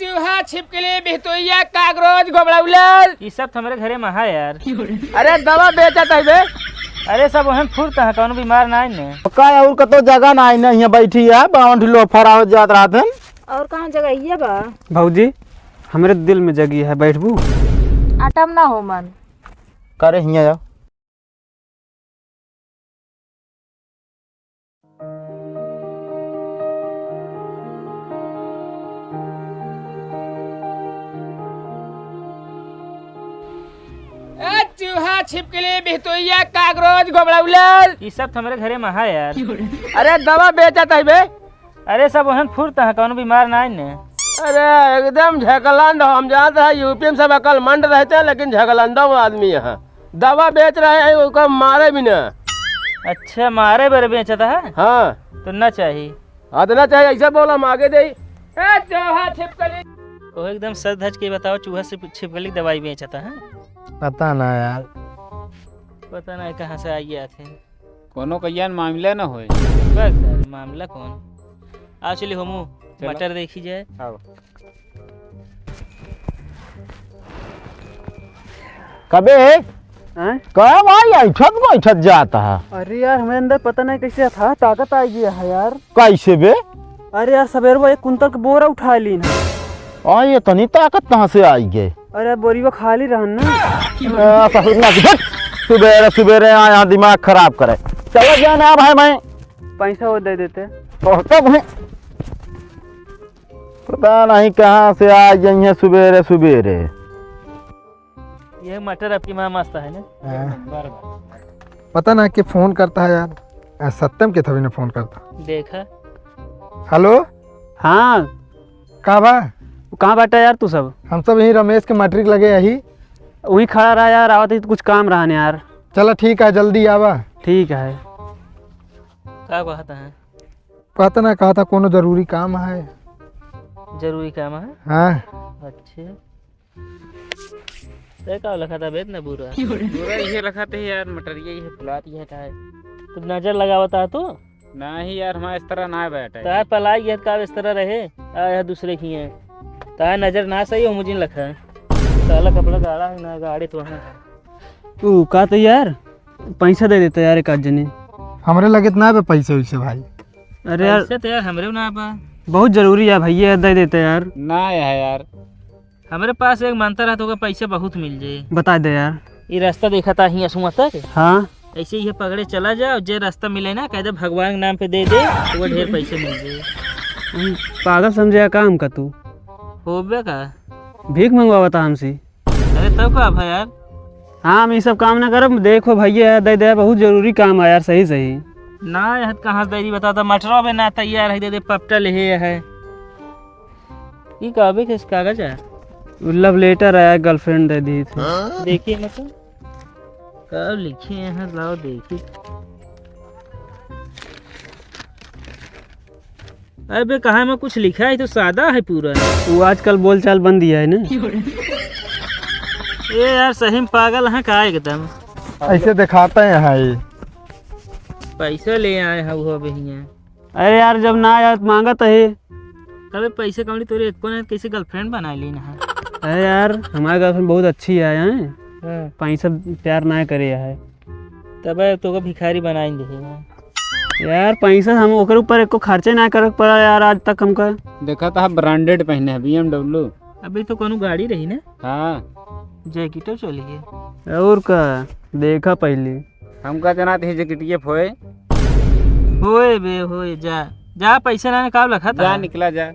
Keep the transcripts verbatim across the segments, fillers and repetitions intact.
चूहा, छिपकली, बिहतोइया, काकरोच, गोबड़ौलर। ई सब तो हमरे घरे में है यार। अरे दवा बेचत है बे। अरे सब ओहन फुर्त है, कौनो बीमार ना है ने। का और कतो जगह ना है ने, यहाँ बैठी है, बावन ठो लोफर आवत जात रहत हैं। और कहाँ जगह ये बा? भौजी, हमरे दिल में जगी है, बैठबू? अटम ना हो मन। करे हियाँ जाओ। ए, चूहा, छिपकली, बिहतोइया, काकरोच, गोबड़ौलर। ई सब तो हमरे घरे में है यार। अरे, दवा बेचत है बे। अरे, सब ओहन फुर्त है, कौनो बीमार ना है ने। अरे, एकदम झकलंद, हम जानत है, यूपी में सब अकलमंद रहते हैं, लेकिन झकलंदो आदमी है। दवा बेच रहे हैं, ओका मारे भी ना। अच्छा, मारे बरे बेचत है? हाँ। तो ना चाही। हाँ, तो ना चाही, ऐसे बोला, हम आगे दे। ए, चूहा, छिपकली। वो एकदम सज धज के बताओ, चूहा से छिपकली दवाई बेचत है? पता ना यार। पता ना कहाँ से आई गया थे। कोनो कहियान मामला न होए। बस यार, मामला कौन? आ चली हमू, चलो। मटर देखी जाए। आओ। कबे? हैं? का भाई, ऐठत बैठत जात है? अरे यार, हमरे अंदर पता नहीं कैसे था, ताकत आ गया है यार। कैसे बे? अरे यार, सवेरवा एक कुंतल के बोरा उठा लीन। आ, ये तनी ताकत कहाँ से आई गई? अरे, बोरिया खाली रहन ना। आ, ससुर ना, हट! सुबेरे, सुबेरे आया, दिमाग खराब करे। चलो जाना भाई, मैं पैसा वो दे देते। तो कब है? पता नहीं कहाँ से आ गई है सुबेरे, सुबेरे। ये मटर आपकी माँ मस्त है ना? हाँ। पता ना के फोन करता है यार। आ, सत्यम के थवी ने फोन करता। देखा। हेलो। हाँ। का बा? कहाँ बाटा यार तू सब? हम सब यहीं रमेश के मटरी के लगे यही। वहीं खड़ा रहा यार, आवत ही तो कुछ काम रहा न यार। चला ठीक है, जल्दी आवा। ठीक है। का कहता है? कहता ना, कहता कोनो जरूरी काम है। जरूरी काम है? हाँ। अच्छे। ते का लखा था, बेत ना बुरा। बुरा ये लखा थे यार, मटरिया ये फुलात ये था। तू नजर लगावता तू? नाही यार, हमारा इस तरह ना बैठा है। तार पलाई ये का इस तरह रहे, आ यह दूसरे की है। तार नजर ना सही हो, मुझे लखा है। काला कपड़ा गाढ़ा है ना, गाढ़े तो है। तू का तो यार, पैसा दे देता यार एक आध जने। हमरे लगे तो ना बे पैसे वैसे भाई। अरे यार, पैसे तो यार हमरे ना बा। बहुत जरूरी है भैया, दे देता यार। ना है यार। हमरे पास एक मंत्र है, तोका पैसे बहुत मिल जाए। बता दे यार। ये रास्ता देखा था हियाँ सुआ तक। हाँ। ऐसे ही पकड़े चला जाओ, जे रास्ता मिले ना, कह दे भगवान के नाम पे दे दे, तो वो ढेर पैसे मिल जाए। हम पागल समझे का काम का तू? होबे का? भीख मंगवावा था हमसे। अरे तब का भा यार? हाँ, हम ये सब काम ना करब। देखो भैया, दे दे, बहुत जरूरी काम है यार, सही सही। ना यार, कहाँ से दे दी बता, तो मटरा बे ना तैयार है, दे दे पपटा ले है। ई का बे, किस कागज है? Love letter आया, girlfriend दे दी थी। देखिए ना तो, कब लिखे हैं, लाओ देखी। अबे कहाँ में कुछ लिखा है, तो सादा है पूरा। वो आजकल बोलचाल बंद दिया है ना। ए यार, सही में पागल है का एकदम? ऐसे दिखाता है यहाँ ये। पैसा ले आए हैं वो अबे हियाँ। अरे यार, जब ना आया तो मांगत है। तबे पैसे कौड़ी तोरे एको ना, कैसे girlfriend बना ली ना? अरे यार, हमारी girlfriend बहुत अच्छी है, हैं? हाँ। पैसा प्यार ना करे है। तबे तोका भिखारी बनाई दे है। यार, पैसा हम ओकरे ऊपर एको खर्चे ना करे पड़ा यार, आज तक हमका। देखा था branded पहने है, B M W। अभी तो कोनो गाड़ी रही ना? हाँ। जैकेटो चली है। और का, देखा पहले। हमका जना थे जैकेटिए फोए। होए बे, होए, जा। जा, पैसे लाने का लखा था? जा, निकला जा।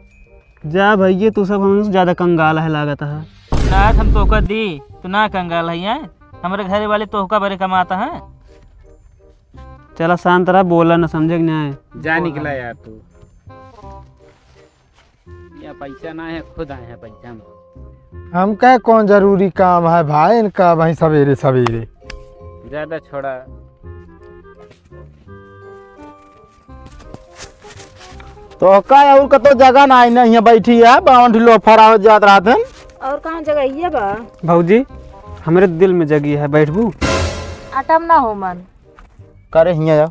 जा भैया, तू सब हमसे ज्यादा कंगाल है लागत है। ना, हम तोका दी, तू ना कंगाल है, हैं? हमरे घरे वाले तोहका बरे कमाता है। चला शांत रहा, बोला ना, समझे कि नहीं? जा, निकला यार तू। या पैसा ना है, खुद आए हैं पैसा में। हमका कौन जरूरी काम है भाई इनका, भाई सवेरे सवेरे। ज्यादा छोड़ा। तो का और कतो जगह ना है ना, यहाँ बैठी है, बावन ठो लोफर आवत जात रहत हैं। और कहाँ जगह ये बा? भौजी, हमरे दिल में जगी है, बैठबू? अटम ना हो मन। करे हियाँ जाओ।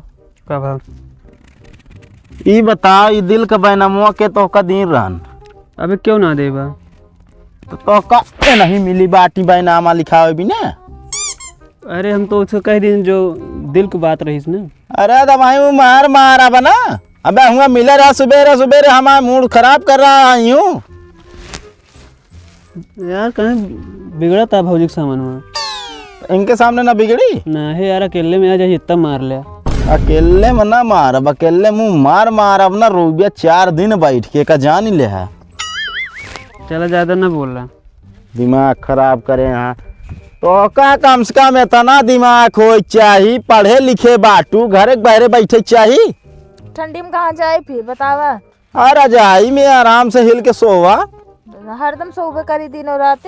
का भा? ई बता, ई दिल के बैनमवा के तोहका दीन रहन? अबे क्यों ना देबा? तो, तो का ए नहीं मिली बाटी बैनामा लिखावे बिना? अरे हम तो उसको कह दिन जो दिल की बात रहीस ना। अरे तो भाई वो मार मारा बना। अबे हुआ मिला रहा सुबेरे सुबेरे हमारा मूड खराब कर रहा है यूं। यार कहीं बिगड़ा था भौजी के सामने में। इनके सामने ना बिगड़ी? ना है यार, अकेले में आ जाए इतना मार लिया। अकेले में ना मार, अब अकेले मुँह मार मार, अब ना रोबिया चार दिन बैठ के का जान ही ले है। चला ज्यादा ना बोला। दिमाग खराब करे यहाँ। तो का कम से कम इतना दिमाग होए चाही, पढ़े लिखे बाटू, घरे के बहरे बैठे चाही। ठंडी में कहाँ जाए फिर बतावा? आ रजाई में आराम से हिल के सोवा। हरदम सोवे करी दिनों रात।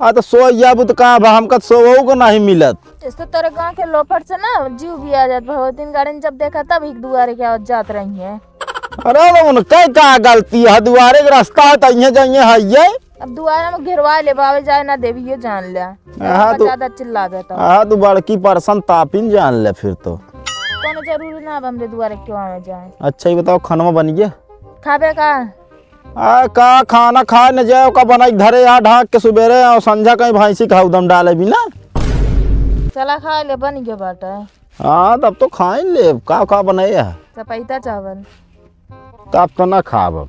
आ तो सो जाबू तो का बा, हमका तो सोवो को नहीं मिलत। इस तो तेरे गांव के लोफर से ना जीव भी आ जात। भगवतीन गार्डन जब देखा तब एक दुआरे के आवत जात रही है। अरे तो उनका का गलती है, दुआरे के रास्ता है तो इहे जाइए है ये। अब दुआरे में घेरवा ले बावे जाए ना देवी ये जान ले। हाँ, तो ज्यादा चिल्ला देता। हाँ, तू बड़की परसन तापिन जान ले फिर तो। कोनो जरूरी ना अब हमरे दुआरे क्यों आवे जाए। अच्छा, ये बताओ, खानवा बन गया? खाबे का? आ, का खाना खाए न जाए, ओका बनाई के धरे, आ ढाक के सुबेरे और संझा कहीं भैंसी के हौदम डाले भी ना। चला खा ले, बन गया बाटा। हाँ, तब तो खाए ले, का, का बनाए है? सपैता चावल। तब तो ना खाब अब।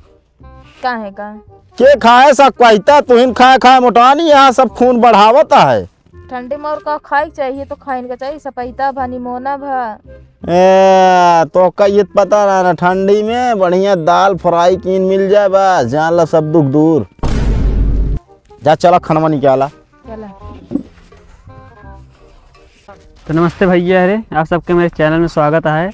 काहे का? के खाए सपैता, तुहिन खाए खाए मोटानी, यहाँ सब खून बढ़ावत है। ठंडी में और का खाए के चाहिए, तो खाइन का चाहिए, सपैता भा, निमोना भा। ए, तो का ये पता ना, ना ठंडी में बढ़िया दाल फ्राई कीन मिल जाए, बस जान ला सब दुख दूर। जा चला खनवा निकाला। चला। तो नमस्ते भैया रे, आप सबके मेरे चैनल में स्वागत है।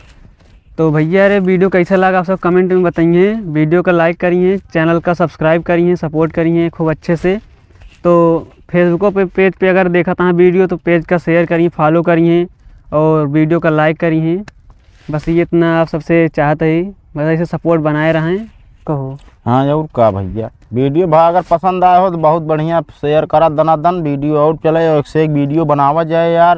तो भैया रे, वीडियो कैसा लगा आप सब कमेंट में बताइए, वीडियो का लाइक करिए, चैनल का सब्सक्राइब करिए, सपोर्ट करिए खूब अच्छे से। तो फेसबुको पे, पेज पे अगर देखत हैं वीडियो तो पेज का शेयर करिए, फॉलो करिए और वीडियो का लाइक करिए। बस ये इतना आप सबसे चाहत है, बस ऐसे सपोर्ट बनाए रहें। कहो। हाँ और का भैया, वीडियो भा अगर पसंद आए हो तो बहुत बढ़िया शेयर करा दनादन, वीडियो और चले, एक से एक वीडियो बनावा जाए यार।